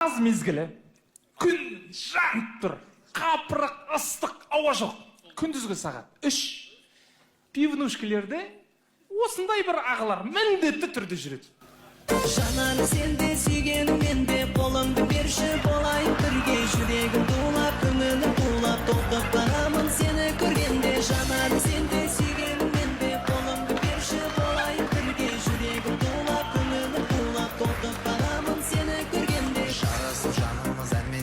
Жаз мезгілі, күн жанып тұр, қапырық ыстық, ауа жоқ. Күндізгі сағат 3. Пивнушкілерде осындай бір ағалар міндетті түрде жүреді. Жанарым сенде, сүйгенім менде, қолыңды берші, болайын бірге. Жүрегім тулап, көңілім тулап, толқып барамын сені көргенде. Жанарым сенде, сүйгенім менде, қолыңды берші, болайын бірге. Жүрегім тулап, көңілім тулап, толқып барамын сені көргенде.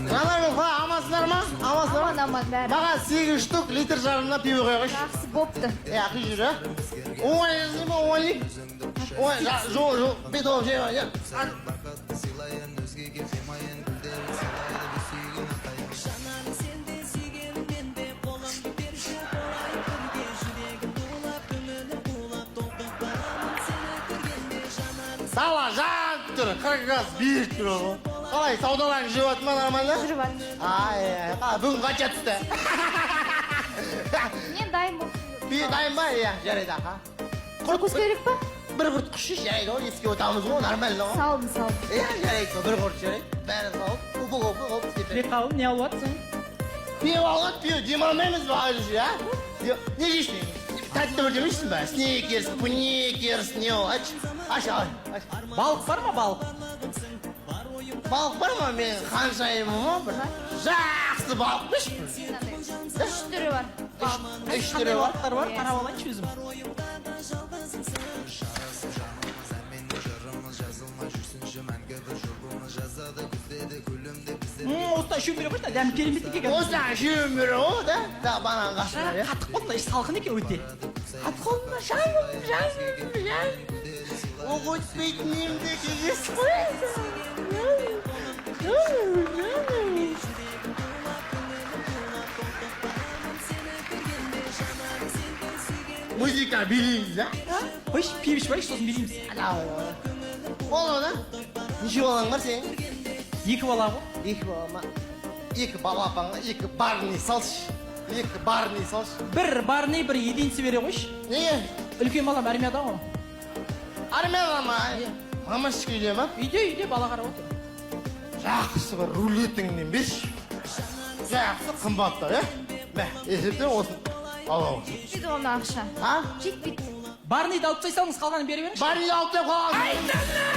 Жанаргүл, қалай, амансыңдар ма? Амансыңдар ма? Аман, аман бәрі. Маған сегіз штук литр жарымнан пиво құя қойшы. Жақсы, бопты. Е, ақи жүр, а? Оңай жасай ма, оңай? Оңай, жоқ, жоқ, бет алып жей, иә. Жанарым сенде, сүйгенім менде, қолыңды берші, болайын бірге. Жүрегім тулап, көңілім тулап, толқып барамын сені көргенде. Жанарым Дала жанып тұр, 40 градус беріп тұр ғой. Қалай, саудаларың жүріп жатыр ма, нормально? Жүріп жатыр. Ай, ай, қалай, бүгін қанша түсті? Мен дайын болып. Би дайын ба? Иә, жарайды, аха. Закуска керек па? Бір құрт құшы, жарайды ғой, еске отамыз ғой, нормально ғой. Салдым, салдым. Иә, жарайды, бір құрт жарайды. Бәрін салып, упаковка қылып істеп бер. Бекқауым, не алып жатсың? Пиво алады, пиво демалмаймыз ба әлі, а? Не жейсің? Тәтті бірдеме жейсің ба? Сникерс, пникерс, не ол? Айтшы, аш, аш, аш. Балық бар ма, балық? Балық бар ма? Мен ханшайымым ғой бір. Жақсы балық піш. Үш түрі бар. Үш түрі бар. Балықтар бар, қарап алайыншы өзім. Осыдан үшеуін бере қойшы, дәмі керемет екен. Осыдан үшеуін бере ғой, да? Да, банан қасына, иә. Қатық болды мына, іші салқын екен өте. Қатып қалды ма? Жаным, жаным, жаным. Оқ өтпейтін емде кездесіп қоясың. Жаным, жаным. Музыка билейміз, а? Қойшы, пиво ішіп алайықшы, сосын билейміз. Болды да? Неше балаң бар сенің? Екі бала ғой. Екі бала ма? Екі балапанға екі барни салшы. Екі барни салшы. Бір барни, бір единица бере қойшы. Неге? Үлкен балам армияда ғой. Армияда ма? Мамашка үйде ма? Үйде, үйде, бала қарап отыр. Жақсы бір рулетіңнен берші. Жақсы қымбаттау, иә? Мә, есептен осыны ал. Жетпейді ғой мына ақша. А? Жетпейді. Барниді алып тастай салыңыз, қалғанын бере беріңізші. Барниді алып деп қалған.